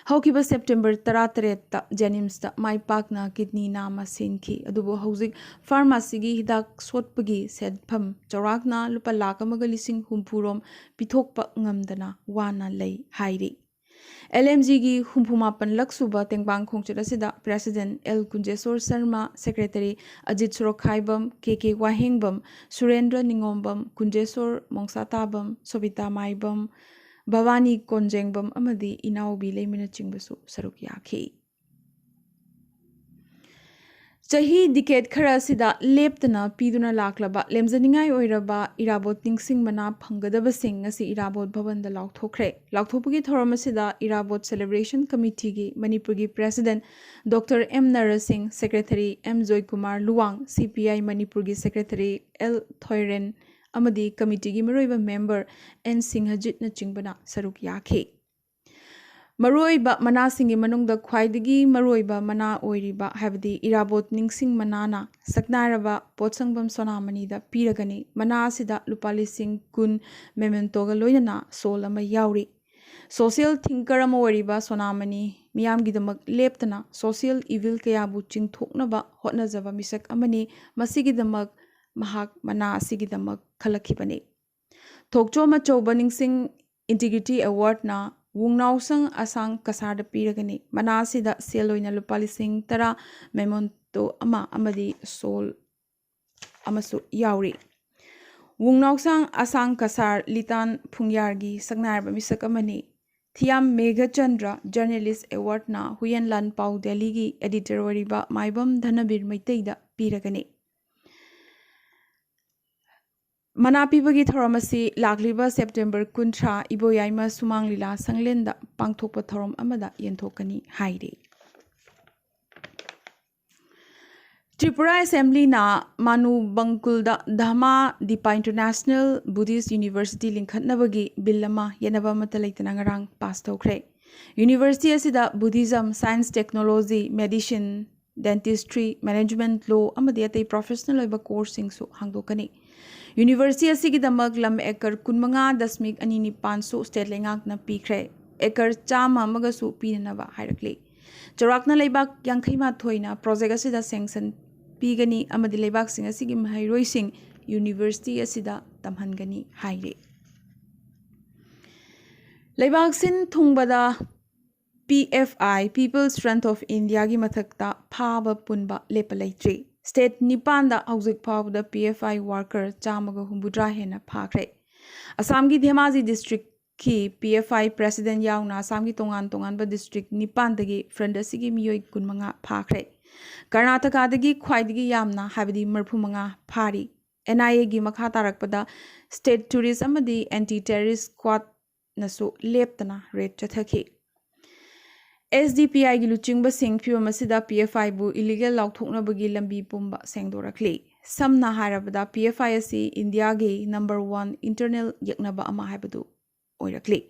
ꯍꯧꯈꯤꯕ September ꯇꯔꯥꯇꯔꯦꯠꯇ JNIMS ꯇ ꯃꯥꯏ ꯄꯥꯛꯅ kidney ꯅꯥꯝꯃ ꯁꯤꯟꯈꯤ꯫ ꯑꯗꯨꯕꯨ ꯍꯧꯖꯤꯛ pharmacy ꯒꯤ ꯍꯤꯗꯥꯛ ꯁꯣꯠꯄꯒꯤ ꯁꯦꯟꯐꯝ ꯆꯥꯎꯔꯥꯛꯅ ꯂꯨꯄꯥ ꯂꯥꯈ ꯑꯃꯒ ꯂꯤꯁꯤꯡ ꯍꯨꯝꯐꯨ ꯔꯣꯝ ꯄꯤꯊꯣꯛꯄ ꯉꯝꯗꯅ ꯋꯥꯅ ꯂꯩ ꯍꯥꯏꯔꯤ꯫ L M G ꯒꯤ ꯍꯨꯝꯐꯨ ꯃꯥꯄꯟ ꯂꯛ ꯁꯨꯕ ꯇꯦꯡꯕꯥꯡ ꯈꯣꯡꯆꯠ ꯑꯁꯤꯗ President L ꯀꯨꯟꯖꯦꯁꯣꯔ Sharma, Secretary Ajit ꯁꯣꯔꯣꯛꯈꯥꯏꯕꯝ, K K ꯋꯥꯍꯦꯡꯕꯝ, ꯁꯨꯔꯦꯟꯗ꯭ꯔ ꯅꯤꯉꯣꯝꯕꯝ, ꯀꯨꯟꯖꯦꯁꯣꯔ ꯃꯣꯡꯁꯥꯇꯥꯕꯝ, ꯁꯣꯕꯤꯇꯥ ꯃꯥꯏꯕꯝ, ꯚꯕꯥꯅꯤ ꯀꯣꯟꯖꯦꯡꯕꯝ ꯑꯃꯗꯤ ꯏꯅꯥꯎꯕꯤ ꯂꯩꯃꯅꯆꯤꯡꯕꯁꯨ ꯁꯔꯨꯛ ꯌꯥꯈꯤ꯫ ꯆꯍꯤ decade ꯈꯔ ꯑꯁꯤꯗ ꯂꯦꯞꯇꯅ ꯄꯤꯗꯨꯅ ꯂꯥꯛꯂꯕ ꯂꯦꯝꯖꯅꯤꯡꯉꯥꯏ ꯑꯣꯏꯔꯕ ꯏꯔꯥꯕꯣꯠ ꯅꯤꯡꯁꯤꯡ ꯃꯅꯥ ꯐꯪꯒꯗꯕꯁꯤꯡ ꯉꯁꯤ ꯏꯔꯥꯕꯣꯠ ꯚꯕꯟꯗ ꯂꯥꯎꯊꯣꯛꯈ꯭ꯔꯦ꯫ ꯂꯥꯎꯊꯣꯛꯄꯒꯤ ꯊꯧꯔꯝ ꯑꯁꯤꯗ ꯏꯔꯥꯕꯣꯠ Celebration Committee ꯒꯤ ꯃꯅꯤꯄꯨꯔꯒꯤ President Doctor M nursing, Secretary M Joykumar Luwang, C P I ꯃꯅꯤꯄꯨꯔꯒꯤ Secretary L ꯊꯣꯏꯔꯦꯟ ꯑꯃꯗꯤ committee ꯒꯤ ꯃꯔꯨꯑꯣꯏꯕ member N ꯁꯤꯡꯍꯖꯤꯠꯅꯆꯤꯡꯕꯅ ꯁꯔꯨꯛ ꯌꯥꯈꯤ꯫ ꯃꯔꯨꯑꯣꯏꯕ ꯃꯅꯥꯁꯤꯡꯒꯤ ꯃꯅꯨꯡꯗ ꯈ꯭ꯋꯥꯏꯗꯒꯤ ꯃꯔꯨꯑꯣꯏꯕ ꯃꯅꯥ ꯑꯣꯏꯔꯤꯕ, ꯍꯥꯏꯕꯗꯤ ꯏꯔꯥꯕꯣꯠ ꯅꯤꯡꯁꯤꯡ ꯃꯅꯥꯅ ꯁꯛꯅꯥꯏꯔꯕ ꯄꯣꯠꯁꯪꯕꯝ ꯁꯣꯅꯥꯃꯅꯤꯗ ꯄꯤꯔꯒꯅꯤ꯫ ꯃꯅꯥ ꯑꯁꯤꯗ ꯂꯨꯄꯥ ꯂꯤꯁꯤꯡ ꯀꯨꯟ memento ꯒ ꯂꯣꯏꯅꯅ ꯁꯣꯜ ꯑꯃ ꯌꯥꯎꯔꯤ꯫ Social thinker ꯑꯃ ꯑꯣꯏꯔꯤꯕ ꯁꯣꯅꯥꯃꯅꯤ ꯃꯤꯌꯥꯝꯒꯤꯗꯃꯛ ꯂꯦꯞꯇꯅ social evil ꯀꯌꯥꯕꯨ ꯆꯤꯡꯊꯣꯛꯅꯕ ꯍꯣꯠꯅꯖꯕ ꯃꯤꯁꯛ ꯑꯃꯅꯤ꯫ ꯃꯁꯤꯒꯤꯗꯃꯛ ꯃꯍꯥꯛ ꯃꯅꯥ ꯑꯁꯤꯒꯤꯗꯃꯛ ꯈꯜꯂꯛꯈꯤꯕꯅꯤ꯫ ꯊꯣꯛꯆꯣꯝ ꯑꯆꯧꯕ ꯅꯤꯡꯁꯤꯡ Integrity Award ꯅ ꯋꯨꯡꯅꯥꯎꯁꯪ ꯑꯁꯥꯡ ꯀꯁꯥꯔꯗ ꯄꯤꯔꯒꯅꯤ꯫ ꯃꯅꯥ ꯑꯁꯤꯗ ꯁꯦꯜ ꯑꯣꯏꯅ ꯂꯨꯄꯥ ꯂꯤꯁꯤꯡ ꯇꯔꯥ, memento ꯑꯃ ꯑꯃꯗꯤ ꯁꯣꯜ ꯑꯃꯁꯨ ꯌꯥꯎꯔꯤ꯫ ꯋꯨꯡꯅꯥꯎꯁꯪ ꯑꯁꯥꯡ ꯀꯁꯥꯔ ꯂꯤꯇꯥꯟ ꯐꯨꯡꯌꯥꯔꯒꯤ ꯁꯛꯅꯥꯏꯔꯕ ꯃꯤꯁꯛ ꯑꯃꯅꯤ꯫ ꯊꯤꯌꯥꯝ ꯃꯦꯘꯆꯟꯗ꯭ꯔ Journalist Award ꯅ ꯍꯨꯌꯦꯟ ꯂꯥꯟꯄꯥꯎ ꯗꯦꯂꯤꯒꯤ editor ꯑꯣꯏꯔꯤꯕ ꯃꯥꯏꯕꯝ ꯙꯅꯕꯤꯔ ꯃꯩꯇꯩꯗ ꯄꯤꯔꯒꯅꯤ꯫ ꯃꯅꯥ ꯄꯤꯕꯒꯤ ꯊꯧꯔꯝ ꯑꯁꯤ ꯂꯥꯛꯂꯤꯕ September ꯀꯨꯟꯊ꯭ꯔꯥ ꯏꯕꯣꯌꯥꯏꯃ ꯁꯨꯃꯥꯡ ꯂꯤꯂꯥ ꯁꯪꯂꯦꯟꯗ ꯄꯥꯡꯊꯣꯛꯄ ꯊꯧꯔꯝ ꯑꯃꯗ ꯌꯦꯟꯊꯣꯛꯀꯅꯤ ꯍꯥꯏꯔꯤ꯫ ꯇ꯭ꯔꯤꯄꯨꯔꯥ ꯑꯦꯁꯦꯝꯕ꯭ꯂꯤꯅ ꯃꯥꯅꯨ ꯕꯪꯀꯨꯜꯗ Dhamma Dipa international Buddhist university ꯂꯤꯡꯈꯠꯅꯕꯒꯤ ꯕꯤꯜ ꯑꯃ ꯌꯦꯠꯅꯕ ꯑꯃꯠꯇ ꯂꯩꯇꯅ ꯉꯔꯥꯡ ꯄꯥꯁ ꯇꯧꯈ꯭ꯔꯦ꯫ ꯌꯨꯅꯤꯚꯔꯁꯤꯇꯤ ꯑꯁꯤꯗ Buddhism, science, technology, medicine, dentistry, management law ꯑꯃꯗꯤ ꯑꯇꯩ ꯄ꯭ꯔꯣꯐꯦꯁꯅꯦꯜ ꯑꯣꯏꯕ ꯀꯣꯔꯁꯁꯤꯡꯁꯨ ꯍꯥꯡꯗꯣꯛꯀꯅꯤ꯫ ꯌꯨꯅꯤꯚꯔꯁꯤꯇꯤ ꯑꯁꯤꯒꯤꯗꯃꯛ ꯂꯝ ꯑꯦꯀꯔ ꯀꯨꯟꯃꯉꯥ ꯗꯁꯃꯤꯛ ꯑꯅꯤ ꯅꯤꯄꯥꯟꯁꯨ ꯁ꯭ꯇꯦꯠ ꯂꯩꯉꯥꯛꯅ ꯄꯤꯈ꯭ꯔꯦ꯫ ꯑꯦꯀꯔ ꯆꯥꯝꯃ ꯑꯃꯒꯁꯨ ꯄꯤꯅꯅꯕ ꯍꯥꯏꯔꯛꯂꯤ꯫ ꯆꯥꯎꯔꯥꯛꯅ ꯂꯩꯕꯥꯛ ꯌꯥꯡꯈꯩ ꯃꯥꯊꯣꯏꯅ ꯄ꯭ꯔꯣꯖꯦꯛ ꯑꯁꯤꯗ ꯁꯦꯡꯁꯟ ꯄꯤꯒꯅꯤ ꯑꯃꯗꯤ ꯂꯩꯕꯥꯛꯁꯤꯡ ꯑꯁꯤꯒꯤ ꯃꯍꯩꯔꯣꯏꯁꯤꯡ ꯌꯨꯅꯤꯚꯔꯁꯤꯇꯤ ꯑꯁꯤꯗ ꯇꯝꯍꯟꯒꯅꯤ ꯍꯥꯏꯔꯤ꯫ ꯂꯩꯕꯥꯛ ꯁꯤꯟ ꯊꯨꯡꯕꯗ P F I, People's Front of Indiaꯒꯤ ꯃꯊꯛꯇ ꯐꯥꯕ ꯄꯨꯟꯕ ꯂꯦꯞꯄ ꯂꯩꯇ꯭ꯔꯤ꯫ ꯁ꯭ꯇꯦꯠ ꯅꯤꯄꯥꯟꯗ ꯍꯧꯖꯤꯛ ꯐꯥꯎꯕꯗ ꯄꯤ ꯑꯦꯐ ꯑꯥꯏ ꯋꯥꯔꯀꯔ ꯆꯥꯝꯃꯒ ꯍꯨꯝꯐꯨꯇꯔꯥ ꯍꯦꯟꯅ ꯐꯥꯈ꯭ꯔꯦ꯫ ꯑꯁꯥꯝꯒꯤ ꯙꯦꯃꯥꯖꯤ ꯗꯤꯁꯇ꯭ꯔꯤꯛꯀꯤ ꯄꯤ ꯑꯦꯐ ꯑꯥꯏ ꯄ꯭ꯔꯦꯁꯤꯗꯦꯟꯠ ꯌꯥꯎꯅ ꯑꯁꯥꯝꯒꯤ ꯇꯣꯉꯥꯟ ꯇꯣꯉꯥꯟꯕ ꯗꯤꯁꯇ꯭ꯔꯤꯛ ꯅꯤꯄꯥꯟꯗꯒꯤ ꯐ꯭ꯔꯟꯠ ꯑꯁꯤꯒꯤ ꯃꯤꯑꯣꯏ ꯀꯨꯟꯃꯉꯥ ꯐꯥꯈ꯭ꯔꯦ꯫ ꯀꯔꯅꯥꯇꯀꯥꯗꯒꯤ ꯈ꯭ꯋꯥꯏꯗꯒꯤ ꯌꯥꯝꯅ, ꯍꯥꯏꯕꯗꯤ ꯃꯔꯤꯐꯨꯃꯉꯥ ꯐꯥꯔꯤ꯫ ꯑꯦꯟ ꯑꯥꯏ ꯑꯦꯒꯤ ꯃꯈꯥ ꯇꯥꯔꯛꯄꯗ ꯁ꯭ꯇꯦꯠ ꯇꯨꯔꯤꯁ ꯑꯃꯗꯤ ꯑꯦꯟꯇꯤ ꯇꯦꯔꯤꯁ ꯁ꯭ꯀ꯭ꯋꯥꯗꯅꯁꯨ ꯂꯦꯞꯇꯅ ꯔꯦꯗ ꯆꯠꯊꯈꯤ꯫ ꯑꯦꯁ ꯗꯤ ꯄꯤ ꯑꯥꯏꯒꯤ ꯂꯨꯆꯤꯡꯕꯁꯤꯡ ꯐꯤꯕꯝ ꯑꯁꯤꯗ ꯄꯤ ꯑꯦꯐ ꯑꯥꯏꯕꯨ ꯏꯂꯤꯒꯦꯜ ꯂꯥꯎꯊꯣꯛꯅꯕꯒꯤ ꯂꯝꯕꯤ ꯄꯨꯝꯕ ꯁꯦꯡꯗꯣꯔꯛꯂꯤ꯫ ꯁꯝꯅ ꯍꯥꯏꯔꯕꯗ, ꯄꯤ ꯑꯦꯐ ꯑꯥꯏ ꯑꯁꯤ ꯏꯟꯗꯤꯌꯥꯒꯤ ꯅꯝꯕꯔ ꯋꯥꯟ ꯏꯟꯇꯔꯅꯦꯜ ꯌꯦꯛꯅꯕ ꯑꯃ ꯍꯥꯏꯕꯗꯨ ꯑꯣꯏꯔꯛꯂꯤ꯫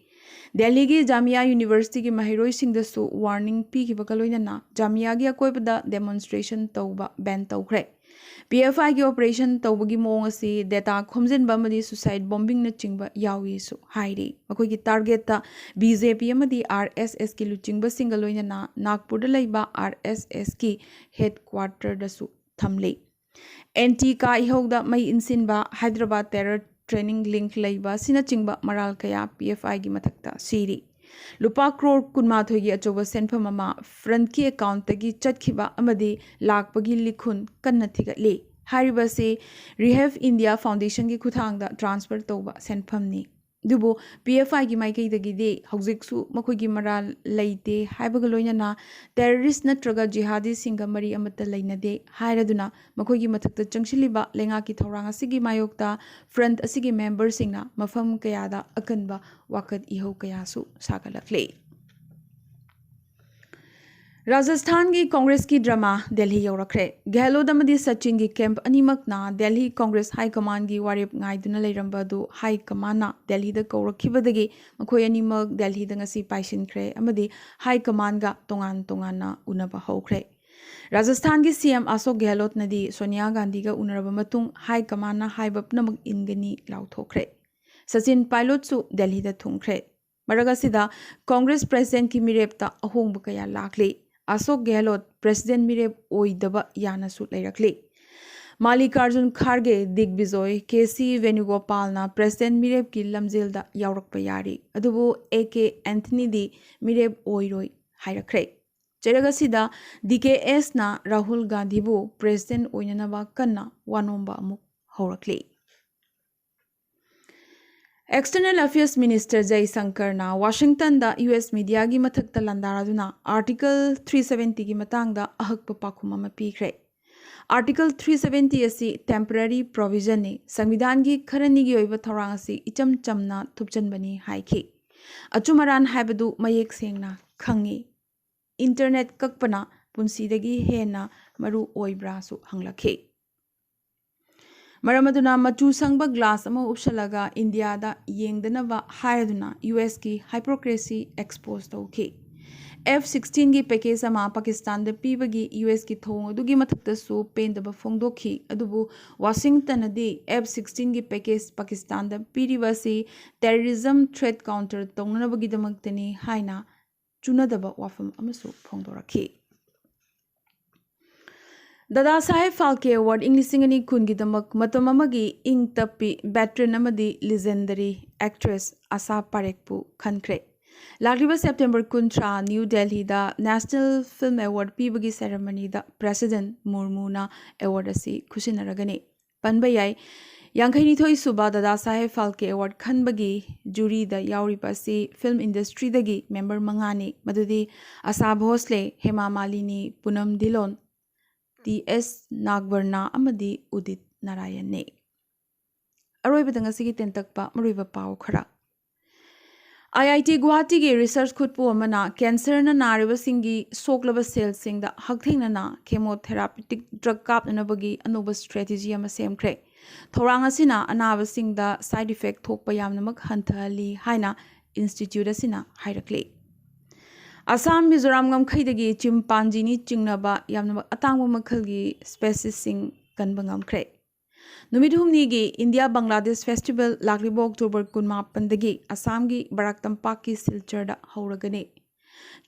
ꯗꯦꯜꯂꯤꯒꯤ ꯖꯥꯃꯤꯌꯥ ꯌꯨꯅꯤꯚꯔꯁꯤꯇꯤꯒꯤ ꯃꯍꯩꯔꯣꯏꯁꯤꯡꯗꯁꯨ ꯋꯥꯔꯅꯤꯡ ꯄꯤꯈꯤꯕꯒ ꯂꯣꯏꯅꯅ ꯖꯥꯃꯤꯌꯥꯒꯤ ꯑꯀꯣꯏꯕꯗ ꯗꯦꯃꯣꯟꯁꯇ꯭ꯔꯦꯁꯟ ꯇꯧꯕ ꯕꯦꯟ ꯇꯧꯈ꯭ꯔꯦ꯫ ꯄꯤ ꯑꯦꯐ ꯑꯥꯏꯒꯤ ꯑꯣꯄꯔꯦꯁꯟ ꯇꯧꯕꯒꯤ ꯃꯑꯣꯡ ꯑꯁꯤ ꯗꯦꯇꯥ ꯈꯣꯝꯖꯤꯟꯕ ꯑꯃꯗꯤ ꯁꯨꯁꯥꯏꯠ ꯕꯣꯝꯕꯤꯡꯅꯆꯤꯡꯕ ꯌꯥꯎꯏꯁꯨ ꯍꯥꯏꯔꯤ꯫ ꯃꯈꯣꯏꯒꯤ ꯇꯥꯔꯒꯦꯠꯇ ꯕꯤ ꯖꯦ ꯄꯤ ꯑꯃꯗꯤ ꯑꯥꯔ ꯑꯦꯁ ꯑꯦꯁꯀꯤ ꯂꯨꯆꯤꯡꯕꯁꯤꯡꯒ ꯂꯣꯏꯅꯅ ꯅꯥꯒꯄꯨꯔꯗ ꯂꯩꯕ ꯑꯥꯔ ꯑꯦꯁ ꯑꯦꯁꯀꯤ ꯍꯦꯗ ꯀ꯭ꯋꯥꯔꯇꯔꯗꯁꯨ ꯊꯝꯂꯤ꯫ ꯑꯦꯟꯇꯤ ꯀꯥ ꯏꯍꯧꯗ ꯃꯩ ꯏꯟꯁꯤꯟꯕ, ꯍꯥꯏꯗ꯭ꯔꯕꯥꯗ ꯇꯦꯔꯔ ꯇ꯭ꯔꯦꯅꯤꯡ ꯂꯤꯡꯛ ꯂꯩꯕ ꯑꯁꯤꯅꯆꯤꯡꯕ ꯃꯔꯥꯜ ꯀꯌꯥ ꯄꯤ ꯑꯦꯐ ꯑꯥꯏꯒꯤ ꯃꯊꯛꯇ ꯁꯤꯔꯤ꯫ ꯂꯨꯄꯥ ꯀ꯭ꯔꯣꯔ ꯀꯨꯟꯃꯥꯊꯣꯏꯒꯤ ꯑꯆꯧꯕ ꯁꯦꯟꯐꯝ ꯑꯃ ꯐ꯭ꯔꯟꯠꯀꯤ ꯑꯦꯀꯥꯎꯟꯠꯇꯒꯤ ꯆꯠꯈꯤꯕ ꯑꯃꯗꯤ ꯂꯥꯛꯄꯒꯤ ꯂꯤꯈꯨꯟ ꯀꯟꯅ ꯊꯤꯒꯠꯂꯤ꯫ ꯍꯥꯏꯔꯤꯕ ꯑꯁꯤ ꯔꯤꯍꯦꯞ ꯏꯟꯗꯤꯌꯥ ꯐꯥꯎꯟꯗꯦꯁꯟꯒꯤ ꯈꯨꯠꯊꯥꯡꯗ ꯇ꯭ꯔꯥꯟꯁꯐꯔ ꯇꯧꯕ ꯁꯦꯟꯐꯝꯅꯤ꯫ ꯑꯗꯨꯕꯨ ꯄꯤ ꯑꯦꯐ ꯑꯥꯏꯒꯤ ꯃꯥꯏꯀꯩꯗꯒꯤꯗꯤ ꯍꯧꯖꯤꯛꯁꯨ ꯃꯈꯣꯏꯒꯤ ꯃꯔꯥꯜ ꯂꯩꯇꯦ ꯍꯥꯏꯕꯒ ꯂꯣꯏꯅꯅ ꯇꯦꯔꯔꯤꯁ ꯅꯠꯇ꯭ꯔꯒ ꯖꯤꯍꯥꯗꯤꯁꯤꯡꯒ ꯃꯔꯤ ꯑꯃꯠꯇ ꯂꯩꯅꯗꯦ ꯍꯥꯏꯔꯗꯨꯅ ꯃꯈꯣꯏꯒꯤ ꯃꯊꯛꯇ ꯆꯪꯁꯤꯜꯂꯤꯕ ꯂꯩꯉꯥꯛꯀꯤ ꯊꯧꯔꯥꯡ ꯑꯁꯤꯒꯤ ꯃꯥꯌꯣꯛꯇ ꯐ꯭ꯔꯟꯠ ꯑꯁꯤꯒꯤ ꯃꯦꯝꯕꯔꯁꯤꯡꯅ ꯃꯐꯝ ꯀꯌꯥꯗ ꯑꯀꯟꯕ ꯋꯥꯀꯠ ꯏꯍꯧ ꯀꯌꯥꯁꯨ ꯁꯥꯒꯠꯂꯛꯂꯤ꯫ ꯔꯥꯖꯁꯊꯥꯟꯒꯤ ꯀꯣꯡꯒ꯭ꯔꯦꯁꯀꯤ ꯗ꯭ꯔꯃꯥ ꯗꯦꯜꯍꯤ ꯌꯧꯔꯛꯈ꯭ꯔꯦ꯫ ꯒꯦꯍꯂꯣꯠ ꯑꯃꯗꯤ ꯁꯆꯤꯟꯒꯤ ꯀꯦꯝꯞ ꯑꯅꯤꯃꯛꯅ ꯗꯦꯜꯍꯤ ꯀꯣꯡꯒ꯭ꯔꯦꯁ ꯍꯥꯏ ꯀꯃꯥꯟꯒꯤ ꯋꯥꯔꯦꯞ ꯉꯥꯏꯗꯨꯅ ꯂꯩꯔꯝꯕ ꯑꯗꯨ ꯍꯥꯏ ꯀꯃꯥꯟꯅ ꯗꯦꯜꯍꯤꯗ ꯀꯧꯔꯛꯈꯤꯕꯗꯒꯤ ꯃꯈꯣꯏ ꯑꯅꯤꯃꯛ ꯗꯦꯜꯍꯤꯗ ꯉꯁꯤ ꯄꯥꯏꯁꯤꯟꯈ꯭ꯔꯦ ꯑꯃꯗꯤ ꯍꯥꯏ ꯀꯃꯥꯟꯒ ꯇꯣꯉꯥꯟ ꯇꯣꯉꯥꯟꯅ ꯎꯅꯕ ꯍꯧꯈ꯭ꯔꯦ꯫ ꯔꯥꯖꯁꯊꯥꯟꯒꯤ ꯁꯤ ꯑꯦꯝ ꯑꯁꯣꯛ ꯒꯦꯍꯂꯣꯠꯅꯗꯤ ꯁꯣꯅꯤꯌꯥ ꯒꯥꯟꯙꯤꯒ ꯎꯅꯔꯕ ꯃꯇꯨꯡ ꯍꯥꯏ ꯀꯃꯥꯟꯅ ꯍꯥꯏꯕ ꯄꯨꯝꯅꯃꯛ ꯏꯟꯒꯅꯤ ꯂꯥꯎꯊꯣꯛꯈ꯭ꯔꯦ꯫ ꯁꯆꯤꯟ ꯄꯥꯏꯂꯣꯠꯁꯨ ꯗꯦꯜꯍꯤꯗ ꯊꯨꯡꯈ꯭ꯔꯦ꯫ ꯃꯔꯛ ꯑꯁꯤꯗ ꯀꯣꯡꯒ꯭ꯔꯦꯁ ꯄ꯭ꯔꯦꯁꯤꯗꯦꯟꯠꯀꯤ ꯃꯤꯔꯦꯞꯇ ꯑꯍꯣꯡꯕ ꯀꯌꯥ ꯂꯥꯛꯂꯤ꯫ ꯑꯁꯣꯛ ꯒꯦꯍꯂꯣꯠ ꯄ꯭ꯔꯦꯁꯤꯗꯦꯟꯠ ꯃꯤꯔꯦꯞ ꯑꯣꯏꯗꯕ ꯌꯥꯅꯁꯨ ꯂꯩꯔꯛꯂꯤ꯫ ꯃꯥꯜꯂꯤꯀꯥꯔꯖꯨꯟ ꯈꯥꯔꯒꯦ, ꯗꯤꯒꯕꯤꯖꯣꯏ, ꯀꯦ ꯁꯤ ꯚꯦꯅꯨꯒꯣꯄꯥꯜꯅ ꯄ꯭ꯔꯦꯁꯤꯗꯦꯟꯠ ꯃꯤꯔꯦꯞꯀꯤ ꯂꯝꯖꯦꯜꯗ ꯌꯥꯎꯔꯛꯄ ꯌꯥꯔꯤ꯫ ꯑꯗꯨꯕꯨ ꯑꯦ ꯀꯦ ꯑꯦꯟꯊꯅꯤꯗꯤ ꯃꯤꯔꯦꯞ ꯑꯣꯏꯔꯣꯏ ꯍꯥꯏꯔꯛꯈ꯭ꯔꯦ꯫ ꯆꯩꯔꯛ ꯑꯁꯤꯗ ꯗꯤ ꯀꯦ ꯑꯦꯁꯅ ꯔꯥꯍꯨꯜ ꯒꯥꯟꯙꯤꯕꯨ ꯄ꯭ꯔꯦꯁꯤꯗꯦꯟꯠ ꯑꯣꯏꯅꯅꯕ ꯀꯟꯅ ꯋꯥꯅꯣꯝꯕ ꯑꯃꯨꯛ ꯍꯧꯔꯛꯂꯤ꯫ ꯑꯦꯛꯁꯇꯔꯅꯦꯜ ꯑꯐꯤꯌꯔꯁ ꯃꯤꯅꯤꯁꯇꯔ ꯖꯌꯁꯪꯀꯔꯅ ꯋꯥꯁꯤꯡꯇꯟꯗ ꯌꯨ ꯑꯦꯁ ꯃꯤꯗꯤꯌꯥꯒꯤ ꯃꯊꯛꯇ ꯂꯥꯟꯗꯥꯔꯗꯨꯅ ꯑꯥꯔꯇꯤꯀꯜ ꯊ꯭ꯔꯤ ꯁꯕꯦꯟꯇꯤꯒꯤ ꯃꯇꯥꯡꯗ ꯑꯍꯛꯄ ꯄꯥꯎꯈꯨꯝ ꯑꯃ ꯄꯤꯈ꯭ꯔꯦ꯫ ꯑꯥꯔꯇꯤꯀꯜ ꯊ꯭ꯔꯤ ꯁꯕꯦꯟꯇꯤ ꯑꯁꯤ ꯇꯦꯝꯄꯔꯔꯤ ꯄ꯭ꯔꯣꯚꯤꯖꯟꯅꯤ, ꯁꯪꯕꯤꯙꯥꯟꯒꯤ ꯈꯔꯅꯤꯒꯤ ꯑꯣꯏꯕ ꯊꯧꯔꯥꯡ ꯑꯁꯤ ꯏꯆꯝ ꯆꯝꯅ ꯊꯨꯞꯆꯟꯕꯅꯤ ꯍꯥꯏꯈꯤ꯫ ꯑꯆꯨꯝ ꯑꯔꯥꯟ ꯍꯥꯏꯕꯗꯨ ꯃꯌꯦꯛ ꯁꯦꯡꯅ ꯈꯪꯉꯤ꯫ ꯏꯟꯇꯔꯅꯦꯠ ꯀꯛꯄꯅ ꯄꯨꯟꯁꯤꯗꯒꯤ ꯍꯦꯟꯅ ꯃꯔꯨ ꯑꯣꯏꯕ꯭ꯔꯥꯁꯨ ꯍꯪꯂꯛꯈꯤ꯫ ꯃꯔꯝ ꯑꯗꯨꯅ ꯃꯆꯨ ꯁꯪꯕ ꯒ꯭ꯂꯥꯁ ꯑꯃ ꯎꯞꯁꯜꯂꯒ ꯏꯟꯗꯤꯌꯥꯗ ꯌꯦꯡꯗꯅꯕ ꯍꯥꯏꯔꯗꯨꯅ ꯌꯨ ꯑꯦꯁꯀꯤ ꯍꯥꯏꯄꯣꯀ꯭ꯔꯦꯁꯤ ꯑꯦꯛꯁꯄꯣꯖ ꯇꯧꯈꯤ꯫ ꯑꯦꯐ ꯁꯤꯛꯁꯇꯤꯟꯒꯤ ꯄꯦꯀꯦꯖ ꯑꯃ ꯄꯥꯀꯤꯁꯇꯥꯟꯗ ꯄꯤꯕꯒꯤ ꯌꯨ ꯑꯦꯁꯀꯤ ꯊꯧꯑꯣꯡ ꯑꯗꯨꯒꯤ ꯃꯊꯛꯇꯁꯨ ꯄꯦꯟꯗꯕ ꯐꯣꯡꯗꯣꯛꯈꯤ꯫ ꯑꯗꯨꯕꯨ ꯋꯥꯁꯤꯡꯇꯟꯅꯗꯤ ꯑꯦꯐ ꯁꯤꯛꯁꯇꯤꯟꯒꯤ ꯄꯦꯀꯦꯖ ꯄꯥꯀꯤꯁꯇꯥꯟꯗ ꯄꯤꯔꯤꯕ ꯑꯁꯤ ꯇꯦꯔꯣꯔꯤꯖꯝ ꯊ꯭ꯔꯦꯠ ꯀꯥꯎꯟꯇꯔ ꯇꯧꯅꯅꯕꯒꯤꯗꯃꯛꯇꯅꯤ ꯍꯥꯏꯅ ꯆꯨꯅꯗꯕ ꯋꯥꯐꯝ ꯑꯃꯁꯨ ꯐꯣꯡꯗꯣꯔꯛꯈꯤ꯫ ꯗꯥꯗꯥ ꯁꯥꯍꯦꯕ ꯐꯥꯜꯀꯦ ꯑꯦꯋꯥꯔꯗ ꯏꯪ ꯂꯤꯁꯤꯡ ꯑꯅꯤ ꯀꯨꯟꯒꯤꯗꯃꯛ ꯃꯇꯝ ꯑꯃꯒꯤ ꯏꯪ ꯇꯞꯄꯤ ꯚꯦꯇꯔꯟ ꯑꯃꯗꯤ ꯂꯤꯖꯦꯟꯗꯔꯤ ꯑꯦꯛꯇ꯭ꯔꯦꯁ ꯑꯁꯥ ꯄꯥꯔꯦꯈꯄꯨ ꯈꯟꯈ꯭ꯔꯦ꯫ ꯂꯥꯛꯂꯤꯕ ꯁꯦꯞꯇꯦꯝꯕꯔ ꯀꯨꯟꯊ꯭ꯔꯥ ꯅ꯭ꯌꯨ ꯗꯦꯜꯍꯤꯗ ꯅꯦꯁꯅꯦꯜ ꯐꯤꯜꯝ ꯑꯦꯋꯥꯔꯗ ꯄꯤꯕꯒꯤ ꯁꯦꯔꯦꯃꯅꯤꯗ ꯄ꯭ꯔꯦꯁꯤꯗꯦꯟꯠ ꯃꯨꯔꯃꯨꯅ ꯑꯦꯋꯥꯔꯗ ꯑꯁꯤ ꯈꯨꯠꯁꯤꯟꯅꯔꯒꯅꯤ꯫ ꯄꯟꯕ ꯌꯥꯏ, ꯌꯥꯡꯈꯩꯅꯤꯊꯣꯏ ꯁꯨꯕ ꯗꯥꯗꯥ ꯁꯥꯍꯦꯕ ꯐꯥꯜꯀꯦ ꯑꯦꯋꯥꯔꯗ ꯈꯟꯕꯒꯤ ꯖꯨꯔꯤꯗ ꯌꯥꯎꯔꯤꯕ ꯑꯁꯤ ꯐꯤꯜꯝ ꯏꯟꯗꯁꯇ꯭ꯔꯤꯗꯒꯤ ꯃꯦꯝꯕꯔ ꯃꯉꯥꯅꯤ, ꯃꯗꯨꯗꯤ ꯑꯁꯥ ꯚꯣꯁꯂꯦ, ꯍꯦꯃꯥ ꯃꯥꯂꯤꯅꯤ, ꯄꯨꯅꯝ ꯙꯤꯜꯂꯣꯟ, ꯇꯤ ꯑꯦꯁ ꯅꯥꯒꯕꯔꯅꯥ ꯑꯃꯗꯤ ꯎꯗꯤꯠ ꯅꯥꯔꯥꯌꯟꯅꯤ꯫ ꯑꯔꯣꯏꯕꯗ ꯉꯁꯤꯒꯤ ꯇꯦꯟꯇꯛꯄ ꯃꯔꯨꯑꯣꯏꯕ ꯄꯥꯎ ꯈꯔ꯫ ꯑꯥꯏ ꯑꯥꯏ ꯇꯤ ꯒꯨꯋꯥꯍꯥꯇꯤꯒꯤ ꯔꯤꯁꯔꯆ ꯈꯨꯠꯄꯨ ꯑꯃꯅ ꯀꯦꯟꯁꯔꯅ ꯅꯥꯔꯤꯕꯁꯤꯡꯒꯤ ꯁꯣꯛꯂꯕ ꯁꯦꯜꯁꯤꯡꯗ ꯍꯛꯊꯦꯡꯅꯅ ꯀꯦꯃꯣꯊꯦꯔꯥꯄꯤꯇꯤꯛ ꯗ꯭ꯔꯒ ꯀꯥꯞꯅꯅꯕꯒꯤ ꯑꯅꯧꯕ ꯁ꯭ꯇ꯭ꯔꯦꯇꯦꯖꯤ ꯑꯃ ꯁꯦꯝꯈ꯭ꯔꯦ꯫ ꯊꯧꯔꯥꯡ ꯑꯁꯤꯅ ꯑꯅꯥꯕꯁꯤꯡꯗ ꯁꯥꯏꯗ ꯏꯐꯦꯛ ꯊꯣꯛꯄ ꯌꯥꯝꯅꯃꯛ ꯍꯟꯊꯍꯜꯂꯤ ꯍꯥꯏꯅ ꯏꯟꯁꯇꯤꯇ꯭ꯌꯨꯠ ꯑꯁꯤꯅ ꯍꯥꯏꯔꯛꯂꯤ꯫ ꯑꯁꯥꯝ ꯃꯤꯖꯣꯔꯥꯝ ꯉꯝꯈꯩꯗꯒꯤ ꯆꯤꯝꯄꯥꯟꯖꯤꯅꯤ ꯆꯤꯡꯅꯕ ꯌꯥꯝꯅꯃꯛ ꯑꯇꯥꯡꯕ ꯃꯈꯜꯒꯤ ꯁ꯭ꯄꯦꯁꯤꯁꯁꯤꯡ ꯀꯟꯕ ꯉꯝꯈ꯭ꯔꯦ꯫ ꯅꯨꯃꯤꯠ ꯍꯨꯝꯅꯤꯒꯤ ꯏꯟꯗꯤꯌꯥ ꯕꯪꯒ꯭ꯂꯥꯗꯦꯁ ꯐꯦꯁꯇꯤꯚꯦꯜ ꯂꯥꯛꯂꯤꯕ ꯑꯣꯛꯇꯣꯕꯔ ꯀꯨꯟꯃꯥꯄꯟꯗꯒꯤ ꯑꯁꯥꯝꯒꯤ ꯕꯔꯥꯛ ꯇꯝꯄꯥꯛꯀꯤ ꯁꯤꯜꯆꯔꯗ ꯍꯧꯔꯒꯅꯤ꯫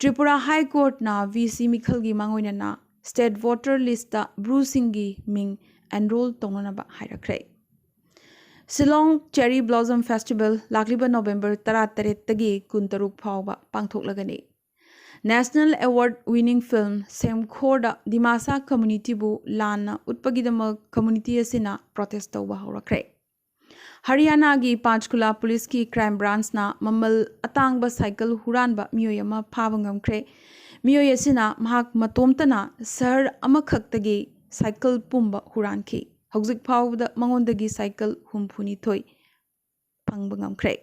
ꯇ꯭ꯔꯤꯄꯨꯔꯥ ꯍꯥꯏ ꯀꯣꯔꯠꯅ ꯚꯤ ꯁꯤ ꯃꯤꯈꯜꯒꯤ ꯃꯥꯡꯑꯣꯏꯅꯅ ꯁ꯭ꯇꯦꯠ ꯚꯣꯇꯔ ꯂꯤꯁꯇ ꯕ꯭ꯔꯨꯁꯤꯡꯒꯤ ꯃꯤꯡ ꯑꯦꯟꯔꯣꯜ ꯇꯧꯅꯅꯕ ꯍꯥꯏꯔꯛꯈ꯭ꯔꯦ꯫ ꯁꯤꯂꯣꯡ ꯆꯦꯔꯤ ꯕ꯭ꯂꯣꯁꯝ ꯐꯦꯁꯇꯤꯚꯦꯜ ꯂꯥꯛꯂꯤꯕ ꯅꯣꯕꯦꯝꯕꯔ ꯇꯔꯥꯇꯔꯦꯠꯇꯒꯤ ꯀꯨꯟꯇꯔꯨꯛ ꯐꯥꯎꯕ ꯄꯥꯡꯊꯣꯛꯂꯒꯅꯤ꯫ National award winning film ꯁꯦꯝꯈꯣꯔꯗ Dimasa ꯀꯝꯃ꯭ꯌꯨꯅꯤꯇꯤꯕꯨ ꯂꯥꯟꯅ ꯎꯠꯄꯒꯤꯗꯃꯛ ꯀꯝꯃ꯭ꯌꯨꯅꯤꯇꯤ ꯑꯁꯤꯅ ꯄ꯭ꯔꯣꯇꯦꯁ ꯇꯧꯕ ꯍꯧꯔꯛꯈ꯭ꯔꯦ꯫ ꯍꯔꯤꯌꯥꯅꯥꯒꯤ ꯄꯥꯟꯆꯀꯨꯂꯥ ꯄꯨꯂꯤꯁꯀꯤ ꯀ꯭ꯔꯥꯏꯝ ꯕ꯭ꯔꯥꯟꯆꯅ ꯃꯃꯜ ꯑꯇꯥꯡꯕ ꯁꯥꯏꯀꯜ ꯍꯨꯔꯥꯟꯕ ꯃꯤꯑꯣꯏ ꯑꯃ ꯐꯥꯕ ꯉꯝꯈ꯭ꯔꯦ꯫ ꯃꯤꯑꯣꯏ ꯑꯁꯤꯅ ꯃꯍꯥꯛ ꯃꯇꯣꯝꯇꯅ ꯁꯍꯔ ꯑꯃꯈꯛꯇꯒꯤ ꯁꯥꯏꯀꯜ ꯄꯨꯝꯕ ꯍꯨꯔꯥꯟꯈꯤ꯫ ꯍꯧꯖꯤꯛ ꯐꯥꯎꯕꯗ ꯃꯉꯣꯟꯗꯒꯤ ꯁꯥꯏꯀꯜ ꯍꯨꯝꯐꯨꯅꯤꯊꯣꯏ ꯐꯪꯕ ꯉꯝꯈ꯭ꯔꯦ꯫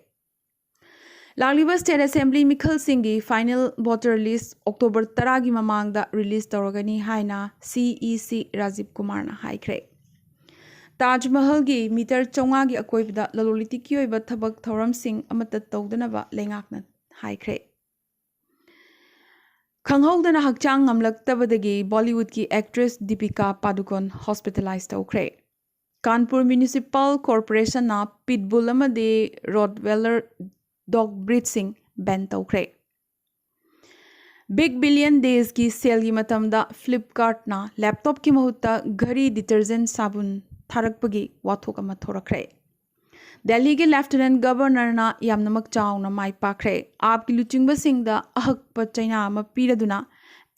ꯂꯥꯛꯂꯤꯕ ꯁ꯭ꯇꯦꯠ ꯑꯦꯁꯦꯝꯕ꯭ꯂꯤ ꯃꯤꯈꯜꯁꯤꯡꯒꯤ ꯐꯥꯏꯅꯦꯜ ꯚꯣꯇꯔ ꯂꯤꯁ ꯑꯣꯛꯇꯣꯕꯔ ꯇꯔꯥꯒꯤ ꯃꯃꯥꯡꯗ ꯔꯤꯂꯤꯁ ꯇꯧꯔꯒꯅꯤ ꯍꯥꯏꯅ ꯁꯤ ꯏ ꯁꯤ ꯔꯥꯖꯤꯕ ꯀꯨꯃꯥꯔꯅ ꯍꯥꯏꯈ꯭ꯔꯦ꯫ ꯇꯥꯖ ꯃꯍꯜꯒꯤ ꯃꯤꯇꯔ ꯆꯥꯝꯃꯉꯥꯒꯤ ꯑꯀꯣꯏꯕꯗ ꯂꯂꯣꯟ ꯏꯇꯤꯛꯀꯤ ꯑꯣꯏꯕ ꯊꯕꯛ ꯊꯧꯔꯝꯁꯤꯡ ꯑꯃꯠꯇ ꯇꯧꯗꯅꯕ ꯂꯩꯉꯥꯛꯅ ꯍꯥꯏꯈ꯭ꯔꯦ꯫ ꯈꯪꯍꯧꯗꯅ ꯍꯛꯆꯥꯡ ꯉꯝꯂꯛꯇꯕꯗꯒꯤ ꯕꯣꯂꯤꯋꯨꯗꯀꯤ ꯑꯦꯛꯇ꯭ꯔꯦꯁ ꯗꯤꯄꯤꯀꯥ ꯄꯥꯗꯨꯀꯣꯟ ꯍꯣꯁꯄꯤꯇꯥꯂꯥꯏꯖ ꯇꯧꯈ꯭ꯔꯦ꯫ ꯀꯥꯟꯄꯨꯔ ꯃ꯭ꯌꯨꯅꯤꯁꯤꯄꯥꯜ ꯀꯣꯔꯄꯣꯔꯦꯁꯟꯅ ꯄꯤꯠꯕꯨꯜ ꯑꯃꯗꯤ ꯔꯣꯠꯋꯦꯂꯔ ꯗꯣꯒ ꯕ꯭ꯔꯤꯗꯁꯤꯡ ꯕꯦꯟ ꯇꯧꯈ꯭ꯔꯦ꯫ ꯕꯤꯒ ꯕꯤꯂꯤꯌꯟ ꯗꯦꯖꯀꯤ ꯁꯦꯜꯒꯤ ꯃꯇꯝꯗ ꯐ꯭ꯂꯤꯞꯀꯥꯔꯠꯅ ꯂꯦꯞꯇꯣꯞꯀꯤ ꯃꯍꯨꯠꯇ ꯘꯔꯤ ꯗꯤꯇꯔꯖꯦꯟ ꯁꯥꯕꯨꯟ ꯊꯥꯔꯛꯄꯒꯤ ꯋꯥꯊꯣꯛ ꯑꯃ ꯊꯣꯔꯛꯈ꯭ꯔꯦ꯫ ꯗꯦꯜꯂꯤꯒꯤ ꯂꯦꯐꯇꯤꯅꯦꯟꯠ ꯒꯕꯔꯅꯔꯅ ꯌꯥꯝꯅꯃꯛ ꯆꯥꯎꯅ ꯃꯥꯏ ꯄꯥꯛꯈ꯭ꯔꯦ꯫ ꯑꯥꯞꯀꯤ ꯂꯨꯆꯤꯡꯕꯁꯤꯡꯗ ꯑꯍꯛꯄ ꯆꯩꯅꯥ ꯑꯃ ꯄꯤꯔꯗꯨꯅ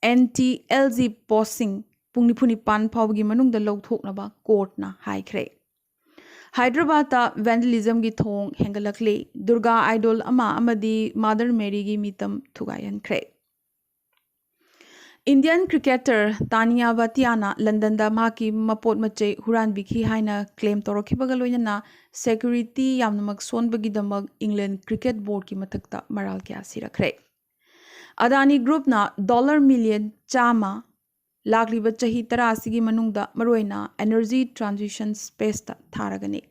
ꯑꯦꯟꯇꯤ ꯑꯦꯜ ꯖꯤ ꯄꯣꯁꯁꯤꯡ ꯄꯨꯡ ꯅꯤꯐꯨ ꯅꯤꯄꯥꯟ ꯐꯥꯎꯕꯒꯤ ꯃꯅꯨꯡꯗ ꯂꯧꯊꯣꯛꯅꯕ ꯀꯣꯔꯠꯅ ꯍꯥꯏꯈ꯭ꯔꯦ꯫ ꯍꯥꯏꯗ꯭ꯔꯕꯥꯗꯇ ꯚꯦꯟꯗꯦꯂꯤꯖꯝꯒꯤ ꯊꯧꯑꯣꯡ ꯍꯦꯟꯒꯠꯂꯛꯂꯤ꯫ ꯗꯨꯔꯒꯥ ꯑꯥꯏꯗꯣꯜ ꯑꯃ ꯑꯃꯗꯤ ꯃꯥꯗꯔ ꯃꯦꯔꯤꯒꯤ ꯃꯤꯇꯝ ꯊꯨꯒꯥꯏꯍꯟꯈ꯭ꯔꯦ꯫ Indian cricketer ꯇꯥꯅꯤꯌꯥ ꯚꯥꯇꯤꯌꯥꯅ ꯂꯟꯗꯟꯗ ꯃꯍꯥꯛꯀꯤ ꯃꯄꯣꯠ ꯃꯆꯩ ꯍꯨꯔꯥꯟꯕꯤꯈꯤ ꯍꯥꯏꯅ claim ꯇꯧꯔꯛꯈꯤꯕꯒ ꯂꯣꯏꯅꯅ security ꯌꯥꯝꯅꯃꯛ ꯁꯣꯟꯕꯒꯤꯗꯃꯛ England cricket boardꯀꯤ ꯃꯊꯛꯇ ꯃꯔꯥꯜ ꯀꯌꯥ ꯁꯤꯔꯛꯈ꯭ꯔꯦ꯫ ꯑꯗꯥꯅꯤ groupꯅ dollar million ꯆꯥꯝꯃ ꯂꯥꯛꯂꯤꯕ ꯆꯍꯤ ꯇꯔꯥ ꯑꯁꯤꯒꯤ ꯃꯅꯨꯡꯗ ꯃꯔꯨꯑꯣꯏꯅ energy transition spaceꯇ ꯊꯥꯔꯒꯅꯤ꯫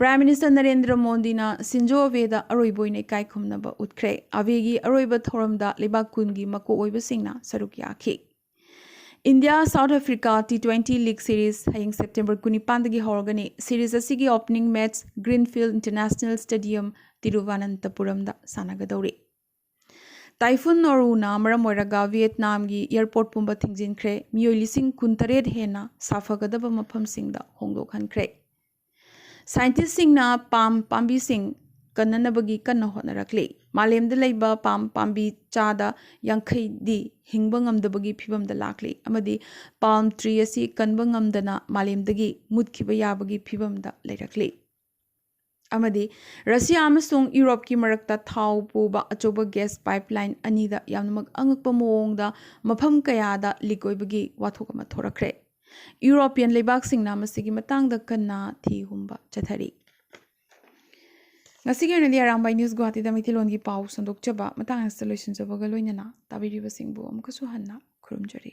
Prime Minister Narendra ꯃꯣꯗꯤꯅ ꯁꯤꯟꯖꯣ ꯑꯕꯦꯗ ꯑꯔꯣꯏꯕ ꯑꯣꯏꯅ ꯏꯀꯥꯏ ꯈꯨꯝꯅꯕ ꯎꯠꯈ꯭ꯔꯦ꯫ ꯑꯕꯦꯒꯤ ꯑꯔꯣꯏꯕ ꯊꯧꯔꯝꯗ ꯂꯩꯕꯥꯛ ꯀꯨꯟꯒꯤ ꯃꯀꯣꯛ ꯑꯣꯏꯕꯁꯤꯡꯅ ꯁꯔꯨꯛ ꯌꯥꯈꯤ꯫ India South Africa T twenty league series ꯍꯌꯦꯡ September ꯀꯨꯟꯅꯤꯄꯥꯟꯗꯒꯤ ꯍꯧꯔꯒꯅꯤ꯫ Series ꯑꯁꯤꯒꯤ opening match Greenfield International Stadium, ꯇꯤꯔꯨꯚꯅꯟꯇꯄꯨꯔꯝꯗ ꯁꯥꯟꯅꯒꯗꯧꯔꯤ꯫ Typhoon Noruna ꯃꯔꯝ ꯑꯣꯏꯔꯒ ꯚꯤꯌꯦꯠꯅꯥꯝꯒꯤ airport ꯄꯨꯝꯕ ꯊꯤꯡꯖꯤꯟꯈ꯭ꯔꯦ꯫ ꯃꯤꯑꯣꯏ ꯂꯤꯁꯤꯡ ꯀꯨꯟꯇꯔꯦꯠ ꯍꯦꯟꯅ ꯁꯥꯐꯒꯗꯕ ꯃꯐꯝꯁꯤꯡꯗ ꯍꯣꯡꯗꯣꯛꯍꯟꯈ꯭ꯔꯦ꯫ Scientistꯁꯤꯡꯅ palm ꯄꯥꯝꯕꯤꯁꯤꯡ ꯀꯟꯅꯅꯕꯒꯤ ꯀꯟꯅ ꯍꯣꯠꯅꯔꯛꯂꯤ꯫ ꯃꯥꯂꯦꯝꯗ ꯂꯩꯕ palm ꯄꯥꯝꯕꯤ ꯆꯥꯗ ꯌꯥꯡꯈꯩꯗꯤ ꯍꯤꯡꯕ ꯉꯝꯗꯕꯒꯤ ꯐꯤꯕꯝꯗ ꯂꯥꯛꯂꯤ ꯑꯃꯗꯤ palm tree ꯑꯁꯤ ꯀꯟꯕ ꯉꯝꯗꯅ ꯃꯥꯂꯦꯝꯗꯒꯤ ꯃꯨꯠꯈꯤꯕ ꯌꯥꯕꯒꯤ ꯐꯤꯕꯝꯗ ꯂꯩꯔꯛꯂꯤ꯫ ꯑꯃꯗꯤ ꯔꯁꯤꯌꯥ ꯑꯃꯁꯨꯡ ꯌꯨꯔꯣꯞꯀꯤ ꯃꯔꯛꯇ ꯊꯥꯎ ꯄꯨꯕ ꯑꯆꯧꯕ gas pipeline ꯑꯅꯤꯗ ꯌꯥꯝꯅꯃꯛ ꯑꯉꯛꯄ ꯃꯑꯣꯡꯗ ꯃꯐꯝ ꯀꯌꯥꯗ leak ꯑꯣꯏꯕꯒꯤ ꯋꯥꯊꯣꯛ ꯑꯃ ꯊꯣꯔꯛꯈ꯭ꯔꯦ꯫ European ꯂꯩꯕꯥꯛꯁꯤꯡꯅ ꯃꯁꯤꯒꯤ ꯃꯇꯥꯡꯗ ꯀꯟꯅ ꯊꯤ ꯍꯨꯝꯕ ꯆꯠꯊꯔꯤ꯫ ꯉꯁꯤꯒꯤ ꯑꯣꯏꯅꯗꯤ ꯑꯔꯥꯝꯕꯥꯏ News ꯒꯨꯋꯥꯍꯥꯇꯤꯗ ꯃꯩꯇꯩꯂꯣꯟꯒꯤ ꯄꯥꯎ ꯁꯟꯗꯣꯛꯆꯕ ꯃꯇꯥꯡ ꯑꯁꯤꯗ ꯂꯣꯏꯁꯤꯟꯖꯕꯒ ꯂꯣꯏꯅꯅ ꯇꯥꯕꯤꯔꯤꯕꯁꯤꯡꯕꯨ ꯑꯃꯨꯛꯀꯁꯨ ꯍꯟꯅ ꯈꯨꯔꯨꯝꯖꯔꯤ꯫